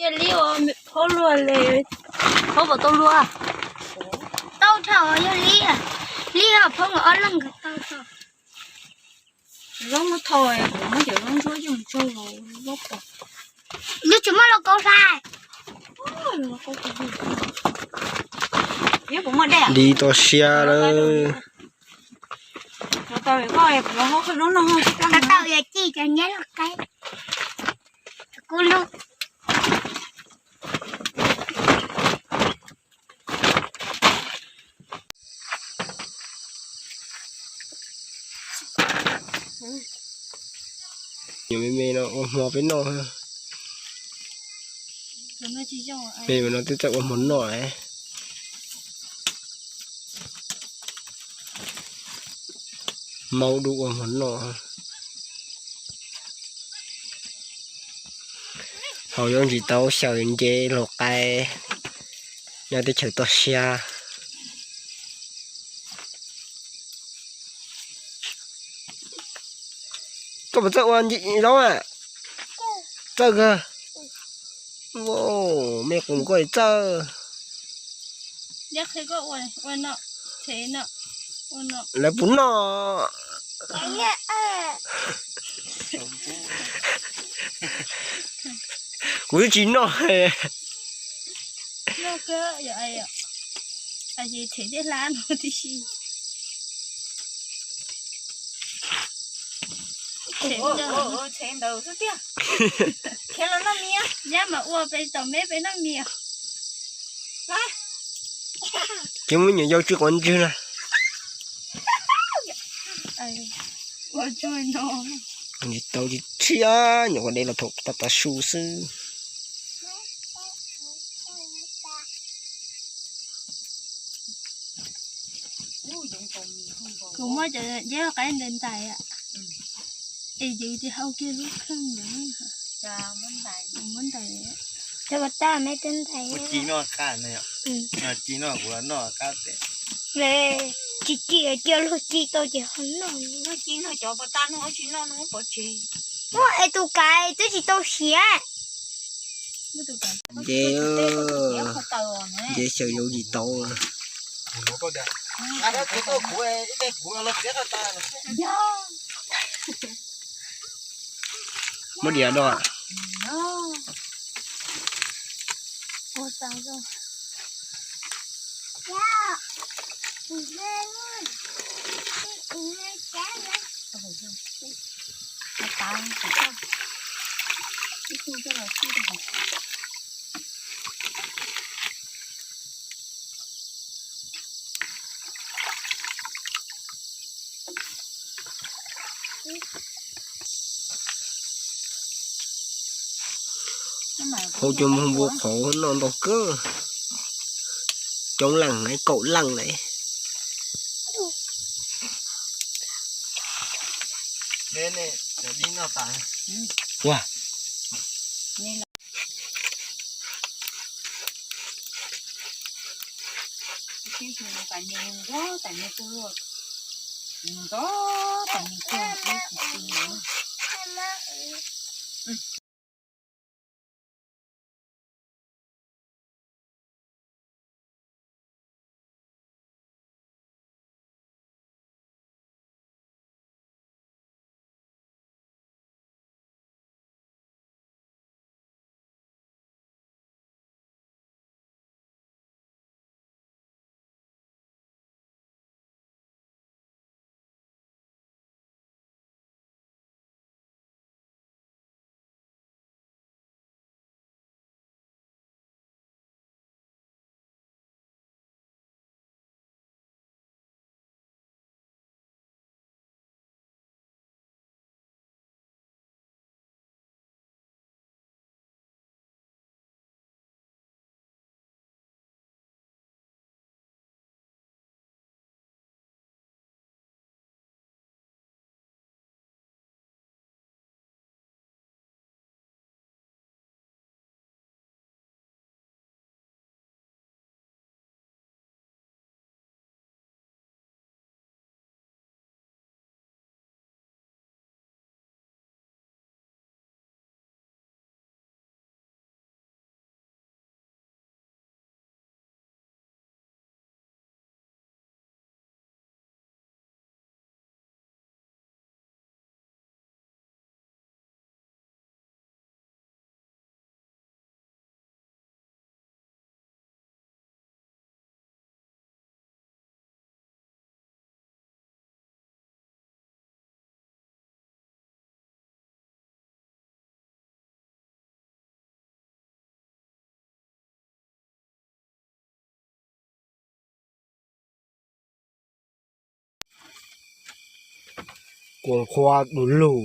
Yog li ua phob luag li, phob puas tau luag? Tau dhau, yog li, li ho phob nkawd ob leeg nkawd tau dhau. Zaub muab tho, kuv muab cov zaub ntsuab coj mus tsau los zaub pom. Nws tsis muaj lauj kaub hlais. Li tau sia lawm. Tau yog ci cov nyab los qaib. Kuv lub. Nyuam me me no ua hmo peb noj. Me me no twb txawj ua hmo noj. Maub dub ua hmo noj. Haus zaub ntsis taub xyaw nce hlua qaib nyob teb chaws toj siab. Koj puas txawj ua zaub a? Txawj kawg. Me qus koj txawj. Lawv puas noj? Kuv twb tsis noj. Ces muab nyuam yaus tsw quav ntswg na. Tau tsis tshiab, nyuam qhuav de los thaum tav tav su xwb. Kuv muab cov nceb qaib ntais ntais, es yus tis hau kiag lub kheej ntawd. Muab ntais, cov pas tas me twb ntais. Ci noj qab, ci noj kuv los noj qab tiag. Tsis ci, cia luag ci tau ces ho noj. Luag ci noj cov pas tas no tsis noj no pov tseg. Ua es tus kais twb tsis tau siav. Nce, nce xyaw yau yim tau. Muab diav do. Hauv cov npua qhauv noj ntau kawg. Coob leej, kaum leej lawm. Ua. kuas nqhua du lug.